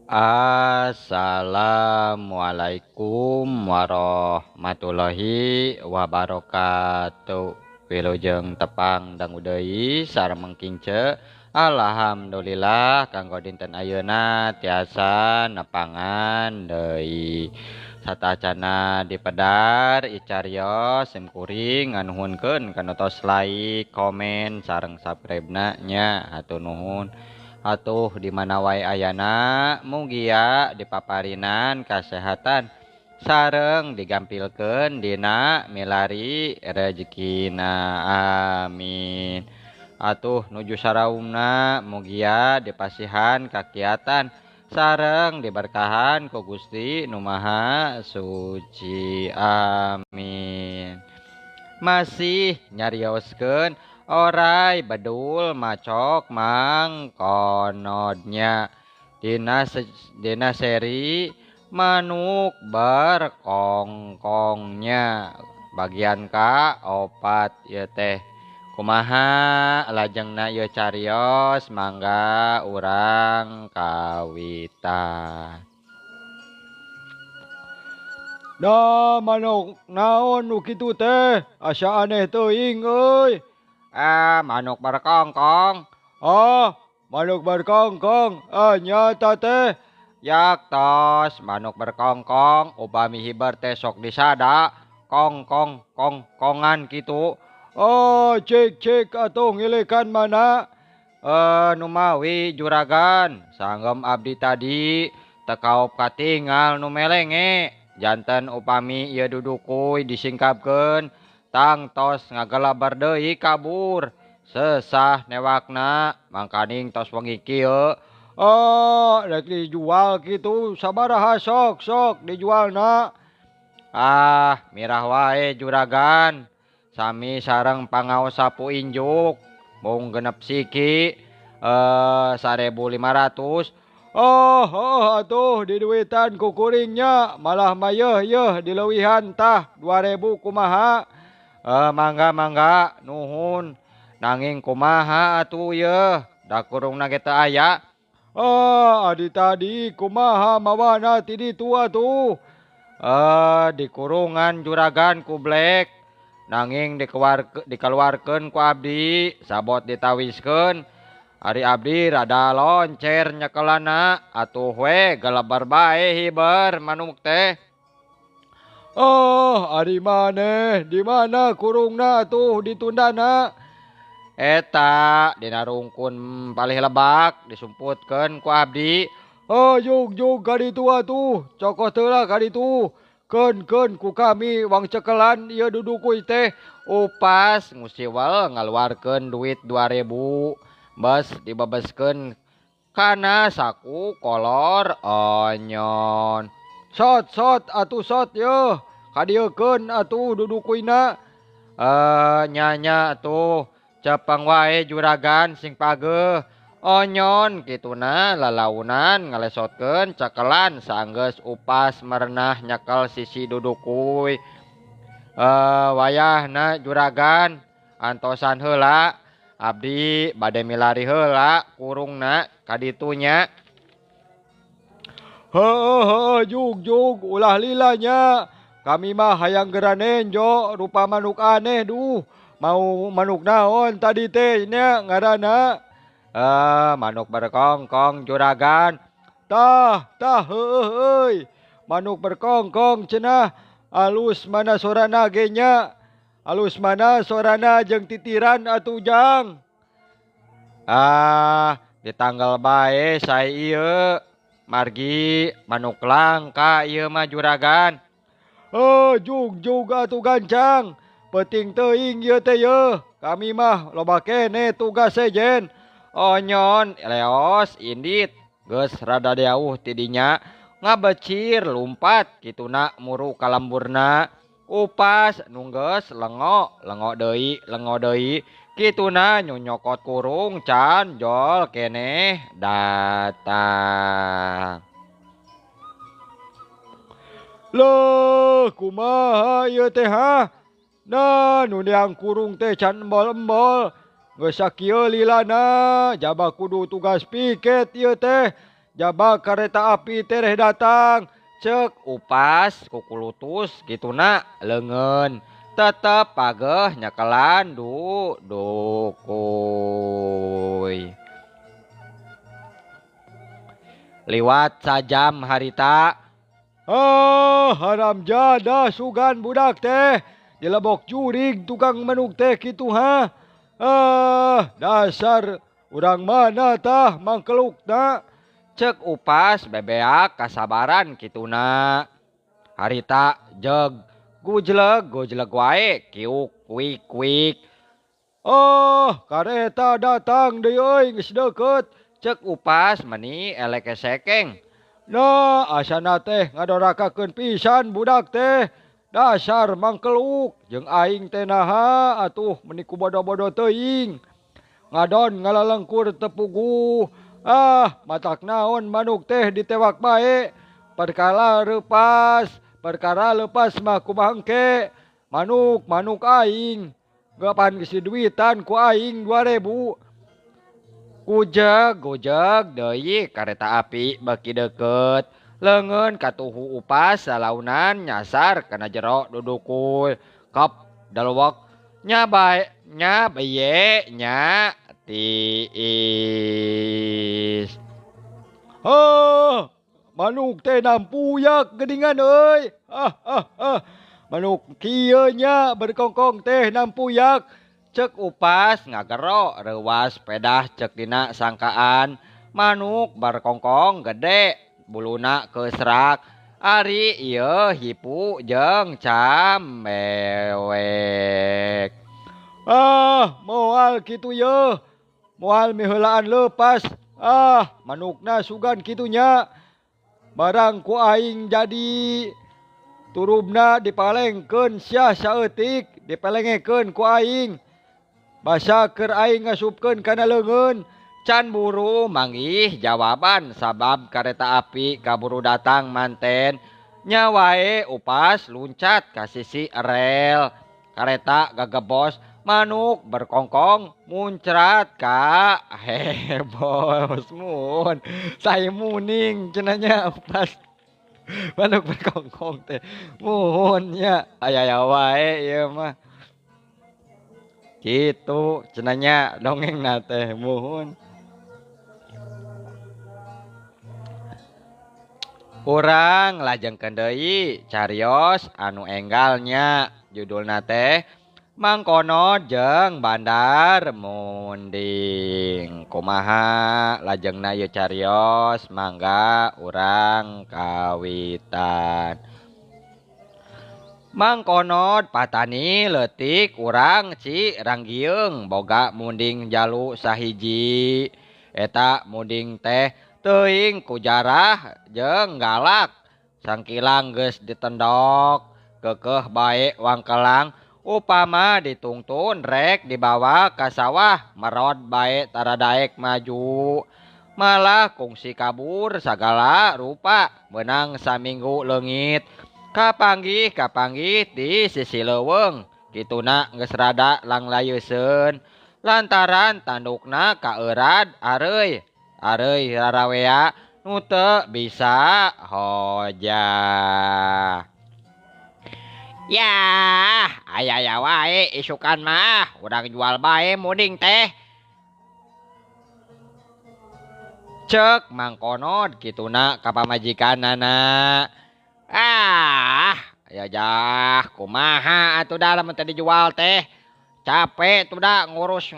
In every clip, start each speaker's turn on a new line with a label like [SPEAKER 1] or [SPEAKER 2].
[SPEAKER 1] Assalamualaikum warahmatullahi wabarakatuh. Wilujeng tepang dangu deui sareng mengkince. Alhamdulillah kanggo dinten ayeuna tiasa nepangan deui. Satacana dipedar icarios sim kuring nganuhunkeun kana tos like, komen sareng subscribe-na nya hatur nuhun. Atuh di mana wae ayana mugia dipaparinan kasehatan sareng digampilkeun dina milari rejekina, amin. Atuh nuju saraumna mugia dipasihan kakiatan sareng diberkahan ku Gusti Nu Maha Suci, amin. Masih nyarioskeun orai bedul macok mangkonodnya dina seri manuk berkongkongnya bagian ka opat ieu teh. Kumaha lajengna ieu carios mangga urang kawitan.
[SPEAKER 2] Da manuk naon nu kitu teh asa aneh teuing euy.
[SPEAKER 1] Ah, manuk berkongkong.
[SPEAKER 2] Ah, manuk berkongkong. Ah, nyata teh.
[SPEAKER 1] Yaktos manuk berkongkong upami hiber teh sok disada kong kong kong kongan kitu.
[SPEAKER 2] Oh, cek cek atuh ngilekan mana?
[SPEAKER 1] Numawi juragan sanggem abdi tadi tekaop katingal nu melenge janten upami ieu dudukuy disingkapkeun tangtos ngagelabar deui kabur sesah newakna mangkaning tos wengi kieu.
[SPEAKER 2] Oh, rek dijual kitu sabaraha sok sok dijualna?
[SPEAKER 1] Ah, mirah wae juragan sami sareng pangaos sapu injuk mung genep siki 1.500.
[SPEAKER 2] Oh, oh atuh diduitan ku kuringnya malah mayeuh yeuh dileuwihan tah 2.000 kumaha?
[SPEAKER 1] Mangga mangga nuhun nanging kumaha atuh yeuh da kurungna ge teu aya.
[SPEAKER 2] Oh, adi tadi kumaha mawana ti ditu atuh?
[SPEAKER 1] Dikurungan juragan ku blek nanging dikeluarkeun ku abdi sabot ditawiskeun. Ari abdi rada loncer nyekelana atuh we gelebar bae hiber manuk teh.
[SPEAKER 2] Oh, ari maneh di mana kurungna atuh ditundana?
[SPEAKER 1] Eta dina rungkun palih lebak disumputkeun ku abdi.
[SPEAKER 2] Oh, jug jug ka ditu atuh, cokoh heula ka ditu. Keun-keun ku kami wang cekelan ieu dudukuy teh.
[SPEAKER 1] Upas ngusiwel ngaluarkeun duit 2.000 bes dibebeskeun kana saku kolor onyon.
[SPEAKER 2] Sot sot atuh sot yeuh kadieukeun atuh dudukuyna.
[SPEAKER 1] Nyanya atuh cepeng wae juragan sing pageuh. Onyon kituna lalaunan ngalesotkeun cekelan sanggeus upas merenah nyekel sisi dudukuy. Wayahna juragan antosan heula abdi bade milari heula kurungna kaditunya.
[SPEAKER 2] Heuh heuh jug jug ulah lilanya. Kami mah hayang geura nenjo rupa manuk aneh duh. Mau manuk naon tadi teh nya ngaranna?
[SPEAKER 1] Manuk berkongkong juragan.
[SPEAKER 2] Tah tah heueuh euy. Manuk berkongkong cenah. Alus mana sorana ge nya? Alus mana sorana jeung titiran atuh jang?
[SPEAKER 1] Ah, ditanggal bae sae ieu. Margi manuk langka ieu mah juragan.
[SPEAKER 2] Oh, jug jug atuh gancang. Penting teuing ieu teh yeuh. Kami mah loba keneh tugas sejen.
[SPEAKER 1] Onyon leos indit geus rada jauh ti dinya ngabecir lumpat kituna muru kalemburna. Upas nunggeus lengo lengo deui lengo deui kituna nyonyokot kurung can jol keneh datang.
[SPEAKER 2] Loh, kumaha ieu teh ha? Nah, nu neang kurung teh can embol-embol. Geus sakieu lilana, jaba kudu tugas piket ieu teh. Jaba kareta api tereh datang.
[SPEAKER 1] Cek Upas kukulutus kituna leungeun tetep pageh nyekelan dukuy. Liwat sajam harita.
[SPEAKER 2] Ah, haram jadah sugan budak teh. Dilebok jurig tukang manuk teh kitu ha. Ah, dasar urang mana tah mangkelukna.
[SPEAKER 1] Cek Upas bebeak kasabaran kituna. Harita jeg gujleg gujleg wae kiuk kuik kuik.
[SPEAKER 2] Oh, kareta datang deui euy geus deukeut.
[SPEAKER 1] Cek Upas meni elek sekeng.
[SPEAKER 2] Nah, asana teh ngadorakakeun pisan budak teh. Dasar mangkeluk jeung aing teh naha atuh meni ku bodo-bodo teuing. Ngadon ngalalengkur teu puguh. Ah, matak naon manuk teh ditewak bae. Perkara lepas mah kumaha engke. Manuk manuk aing. Gapan geus diduitan ku aing 2000.
[SPEAKER 1] Gujeg gujeg deui kareta api beuki deukeut. Leungeun katuhu Upas salaunan nyasar kana jero dudukul. Kop dalewek nya bae nya beye nya tiis.
[SPEAKER 2] Oh, manuk teh nampuyak geuningan euy. Ah ah ah. Manuk kieu nya berkongkong teh nampuyak.
[SPEAKER 1] Cek Upas ngagero reuwas pedah cek dina sangkaan. Manuk berkongkong gede buluna keusrak. Ari ieu hipu jeung camewek.
[SPEAKER 2] Ah, moal kitu yeuh. Moal miheulaan leupas. Ah, manukna sugan kitu nya. Barang ku aing jadi turubna dipalengkeun sia saeutik, dipalengekeun ku aing. Basa keur aing ngasupkeun kana leungeun.
[SPEAKER 1] Can buru manggih jawaban sabab kareta api kaburu datang manten. Nya wae Upas luncat ka sisi rel. Kareta gagebos manuk berkongkong muncrat ka hebos mun. Saya muning cenah nya Upas. Manuk berkongkong teh muhun nya aya wae ieu mah. Kitu cenah nya dongengna teh muhun. Urang lajengkeun deui carios anu enggalnya judulna teh Mangkono jeung Bandar Munding. Kumaha lajengna ieu carios mangga urang kawitan. Mangkonod patani leutik urang Ci Ranggieung boga munding jalu sahiji. Eta munding teh teuing ku jarah jeung galak. Sangkilang geus ditendok keukeuh bae wangkelang. Upama ditungtun rek dibawa ka sawah merod bae taradaek maju. Malah kungsi kabur sagala rupa meunang saminggu leungit. Kapanggih kapanggih di sisi leuweung kituna geus rada langlayeuseun lantaran tandukna kaeurad areuy. Areuy rarawea nu teu bisa hojah. Yah, aya wae isukan mah urang jual bae munding teh. Cek Mangkonod kituna ka pamajikanana. Ah, ya jah kumaha atuh da lamun teh dijual teh. Capek tuh da ngurus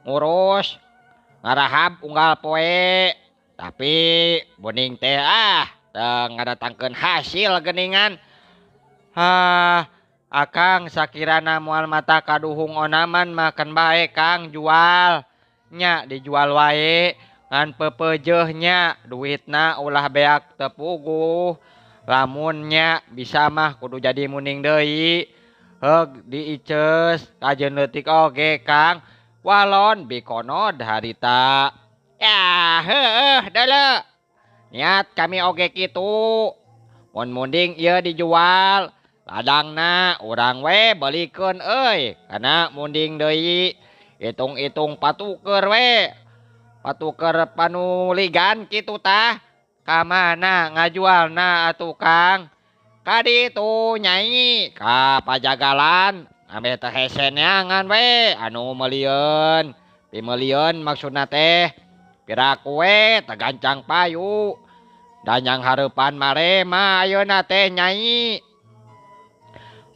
[SPEAKER 1] ngurus ngarahab unggal poe. Tapi munding teh ah teu ngadatangkeun hasil geuningan. Hah, akang sakirana moal mata kaduhung onaman makan bae kang jual. Nya dijual wae ngan pepeujeuh nya duitna ulah beak teu puguh. Lamun nya bisa mah kudu jadi munding deui. Heug diiceus kajeun leutik oge kang. Walon bikonod harita. Ya heueuh deuleu. Niat kami oge kitu. Mun munding ieu dijual, ladangna urang we beulikeun euy kana munding deui. Hitung-hitung patuker we. Patuker panuligan kitu tah. Ka mana ngajualna atuh Kang? Ka ditu Nyai ka pajagalan ameh teh hese neangan we anu meulieun. Pimeulieun maksudna teh piraku we teh gancang payu. Danyang hareupan marema ayeuna teh Nyai.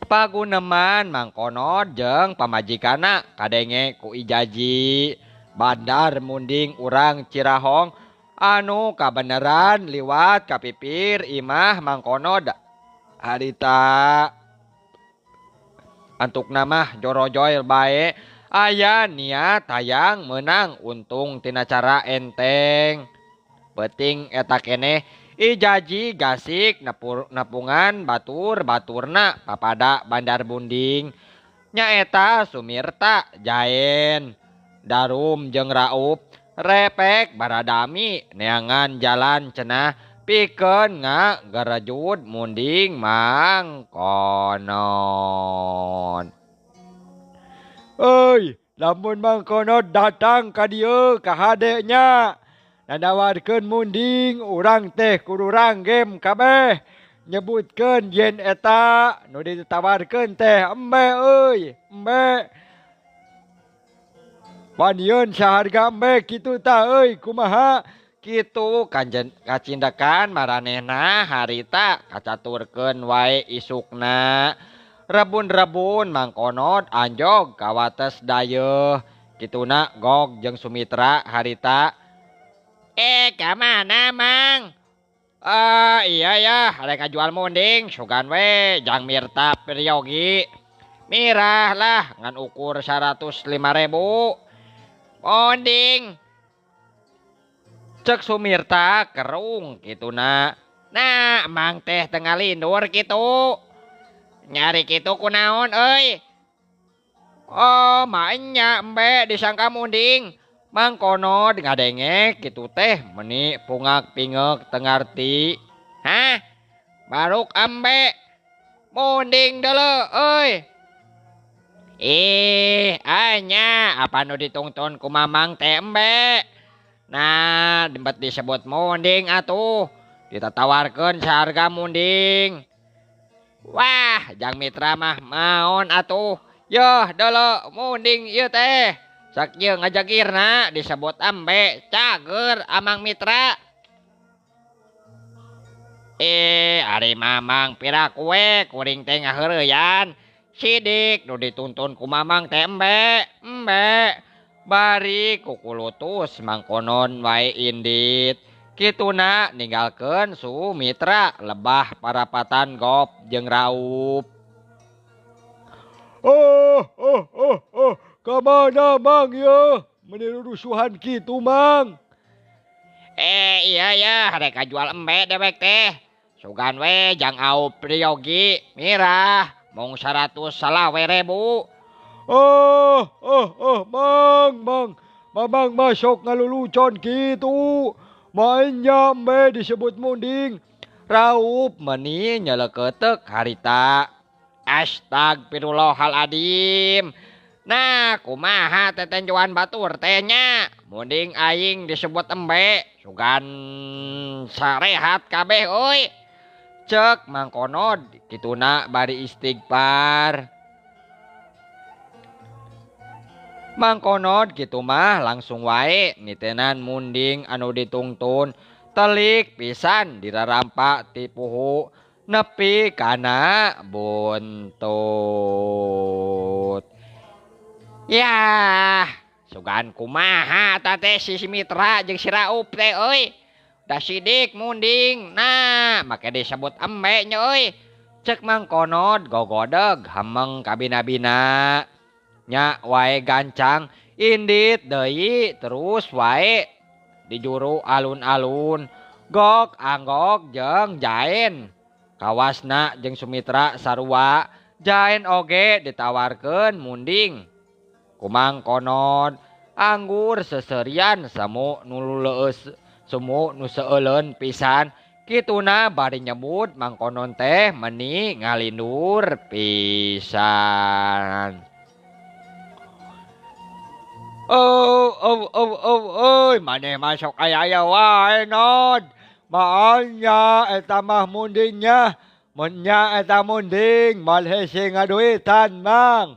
[SPEAKER 1] Paguneman Mangkonod jeung pamajikanna kadenge ku Ijaji. Bandar munding urang Cirahong anu kabeneran liwat kapipir imah Mangkonod harita. Antukna mah jorojoy bae aya niat hayang meunang untung tina cara enteng. Peuting eta keneh Ijaji gasik nepungan batur-baturna papada bandar bunding. Nyaeta Sumirta Jaen Darum jeung Raup repek baradami neangan jalan cenah pikeun ngagerejud munding Mangkonod.
[SPEAKER 2] Euy, lamun Mangkonod datang ka dieu ka hade nya. Nanawarkeun munding urang teh kudu ranggem kabeh. Nyebutkeun yen eta nu ditawarkeun teh embe euy, embe. Panieun saharga embe kitu tah euy, kumaha?
[SPEAKER 1] Kitu kanjen kacindekan maranehna harita kacaturkeun wae isukna. Rebun-rebun Mangkonod anjog ka wates dayeuh. Kituna Gog jeung Sumitra harita. Ka mana Mang? Iya ya, rek ngajual munding sugan we jang Mirta Priyogi. Mirah lah ngan ukur 105.000. Munding. Cek Sumirta kerung kituna. Nah, Mang teh teu ngalindur kitu. Nyari kitu kunaon euy? Oh, maenya embe disangka munding. Mangkonod ngadenge kitu teh meni pungak pingek teu ngarti. Hah? Baruk embe. Munding deuleu euy. Ih, anya apa nu ditungtun ku Mamang teh embe? Nah, dempet disebut munding atuh. Ditatawarkeun saharga munding. Wah, jang Mitra mah maon atuh. Yeuh deuleu munding ieu teh. Sakieu ngajagirna disebut embe, cager Amang Mitra. Ari Mamang piraku we kuring teh ngaheureyan. Sidik nu dituntun ku Mamang teh embe, embe. Bari kukulutus Mangkonon wae indit. Kituna ninggalkeun Sumitra lebah parapatan Gop jeung Raup.
[SPEAKER 2] Oh, oh, oh, oh. Kamana Mang ya? Meni rusuhan kitu Mang.
[SPEAKER 1] Iya ya, rek jual embe dewek teh. Sugan we jang Aup Priyogi mirah mung 125.000.
[SPEAKER 2] Oh, oh, oh, Mang, Mang. Mamang masuk ngalulucon kitu. Mainnya embe disebut munding.
[SPEAKER 1] Raup meni nyeleketek harita. Astagfirullahaladzim. Nah, kumaha tetenjoan batur teh nya. Munding aing disebut embe, sugan sarehat kabeh euy. Cek Mangkonod kituna bari istighfar. Mangkonod kitu mah langsung wae nitenan munding anu ditungtun telik pisan dirarampa ti puhu nepi kana buntut. Yah, sugan kumaha ta teh si Mitra jeung si Raup teh euy. Da sidik munding. Nah, make disebut embe nya euy. Cek Mangkonod gogodeg hameng kabina-bina. Nya wae gancang indit deui terus wae dijuru alun-alun. Gok anggok jeung Jaen. Kawasna jeung Sumitra sarua. Jaen oge ditawarkeun munding. Ku Mangkonod anggur seserian semu nu leueus semu nu seuleun pisan. Kituna bari nyebut Mangkonon teh meni ngalindur pisan.
[SPEAKER 2] Oh oh oh oh euy maneh mah sok aya-aya wae Nod. Maanya eta mah mundingnya. Mun nya eta munding moal hese ngaduitan Mang.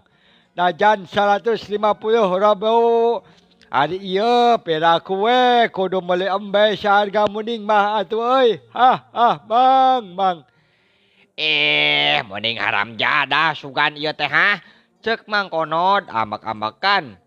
[SPEAKER 2] Najan 150 ribu. Ari ieu piraku we kudu meuli embe saharga munding mah atuh euy. Hah hah Mang Mang.
[SPEAKER 1] Eh munding haram jadah sugan ieu teh hah. Ceuk Mang Konod ambek-ambekan.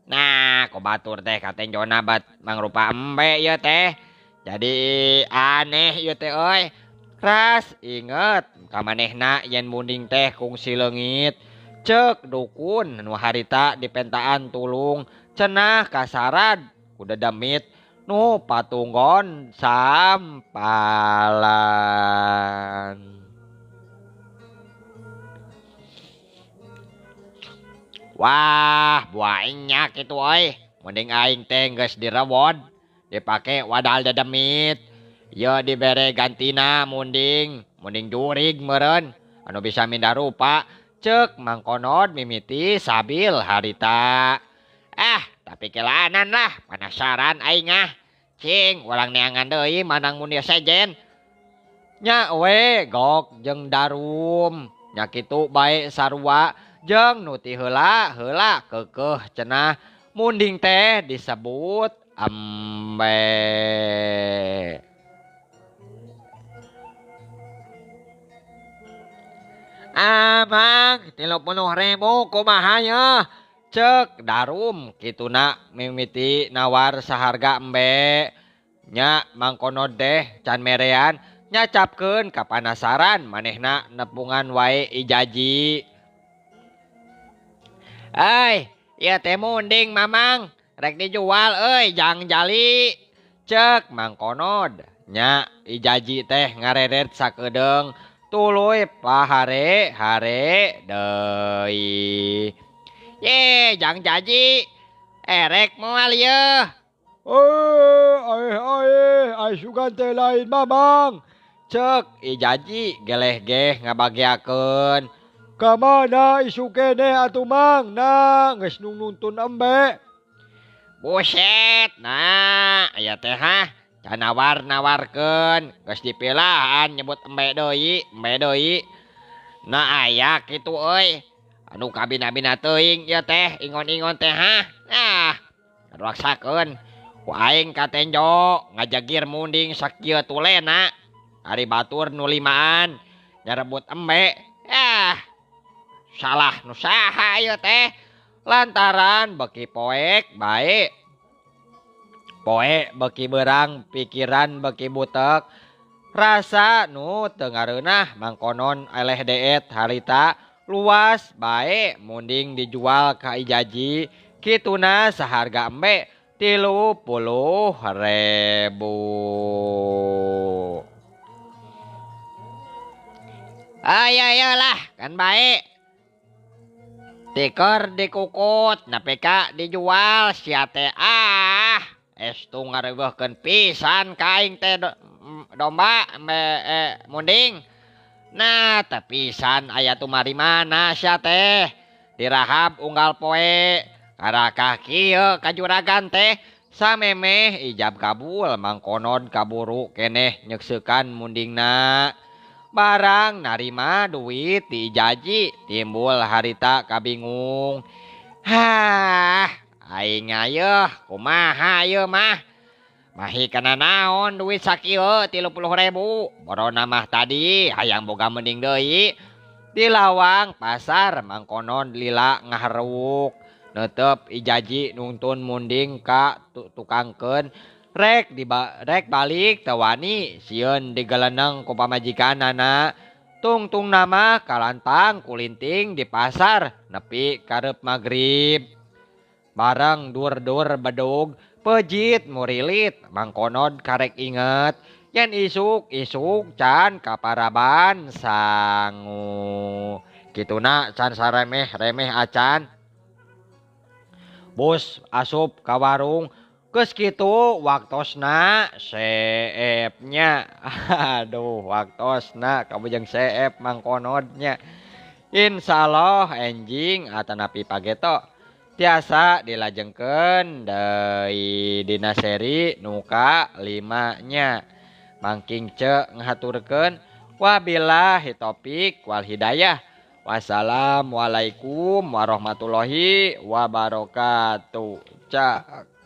[SPEAKER 1] Nah ku batur teh katenjona bat mangrupa embe ieu teh. Jadi aneh ieu teh euy. Ras inget ka manehna yen munding teh kungsi leungit. Ceuk dukun nu harita dipentaan tulung cenah kasarad ku dedemit nu patunggon sampalan. Wah, banyak itu euy. Mending aing teh geus direwod, dipake wadal dedemit. Ye dibere gantina munding, munding jurig meureun anu bisa mindah rupa. Ceuk Mang Konod mimiti sabil harita. Ah, tapi kelanan lah, penasaran aing ah. Cing, urang neangan deui manang mun sejen.
[SPEAKER 2] Nya we gok jeung darum. Nya kitu bae sarua jeung nu ti heula heula keukeuh cenah munding teh disebut embe.
[SPEAKER 1] Amang 30.000 kumaha yeuh.
[SPEAKER 2] Ceuk darum kituna mimiti nawar saharga embe. Nya Mang Konod teh can merean nyacapkeun kapanasaran manehna nepungan wae ijaji.
[SPEAKER 1] Euy, ieu teh munding Mamang, rek dijual euy jang jali.
[SPEAKER 2] Ceuk Mang Konod. Nya ijaji teh ngareret sakedeung tuluy pahare hare deui.
[SPEAKER 1] Ye, jang jaji, erek moal yeuh.
[SPEAKER 2] Eh, aeh, aeh, sugan teh lain Mamang. Ceuk ijaji geleh-geh ngabagiakeun. Ka mana isu keneh atuh Mang? Nah, geus nungtun embe.
[SPEAKER 1] Buset, nah, aya teh hah. Can nawar-nawarkeun, geus dipilahan nyebut embe deui, embe deui. Nah aya kitu euy. Anu kabina-bina teuing ieu teh, ingon-ingon teh hah. Nah, ruaksakeun ku aing ka tenjo ngajagir munding sakieu tulena. Ari batur nu limaan nyarebut embe. Ah, salah nu saha ieu teh.
[SPEAKER 2] Lantaran beki poek bae. Poek beki berang, pikiran beki butek. Rasa nu teu ngareunah mangkonon eleh deet harita luas bae munding dijual ka ijaji kituna saharga embe 30.000.
[SPEAKER 1] Ayo ayo lah kan bae. Tikar dikukut nepi ka dijual sia teh ah. Estu ngareuweuhkeun pisan ka aing teh domba munding. Nah, tepisan aya tumari mana sia teh? Dirahab unggal poe. Karakah kieu ka juragan teh samemeh ijab kabul mangkonon kaburu keneh nyekseukan mundingna. Barang narima duit dijaji timbul harita kabingung. Hah, aing ayeuh kumaha ieu mah? Mahi kana naon duit sakieu 30.000. Borona mah tadi hayang boga mending deui. Di lawang pasar mangkonon lila ngaharewuk. Netep ijaji nungtun munding ka tukangkeun. Rek rek balik teu wani sieun digeleneng ku pamajikanana. Tungtung nama kalantang kulinting di pasar nepi karep magrib. Bareng dur-dur bedug pejit murilit mangkonon karek inget yen isuk-isuk can kaparaban sangu. Kituna can saremeh-remeh acan. Bus asup ka warung geus kitu waktosna seepnya. Aduh waktosna kabujeng seep mangkonodnya. Insyaallah enjing atanapi pageto. Tiasa dilajengkeun deui dina seri nu ka-5 nya. Mangking ce ngahaturkeun wabillahi taufik wal hidayah. Wassalamualaikum warahmatullahi wabarakatuh. Cakep.